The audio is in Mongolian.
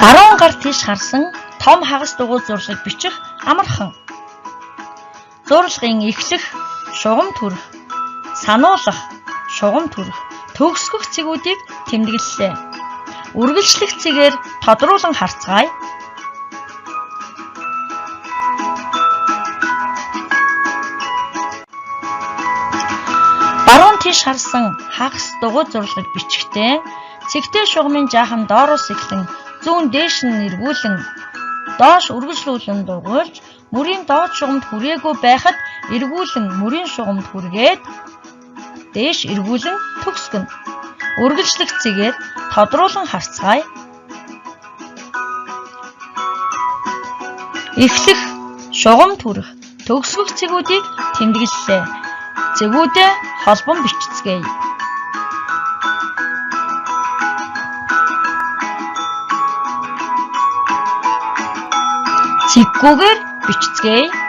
Баруун гар тийш харсан том хагас дугуй зурлагыг бичих амархан. Зурлагын эхлэх, шугам төрөх, сануулах, шугам төрөх, төгсгөх цэгүүдийг тэмдэглэлээ. Үргэлжлэх цэгээр тодруулан харцгаая. Баруун тийш харсан хагас дугуй зурлагыг бичихдээ цэгтэй шугамын жаахан доороос эхлэн зүүн дээш нь эргүүлэн доош үргэлжлүүлэн дургуйлж мөрийн доод шугамд хүрээгүй байхад эргүүлэн мөрийн шугамд хүргээд дээш эргүүлэн төгсгөнө. Үргэлжлэх цэгээр тодруулан харцгаая. Эхлэх, шугам төрөх, төгсгөх цэгүүдийг тэмдэглэлээ. Цэгүүдээ холбон бичицгээе. Цэггүйгээр бичицгээе.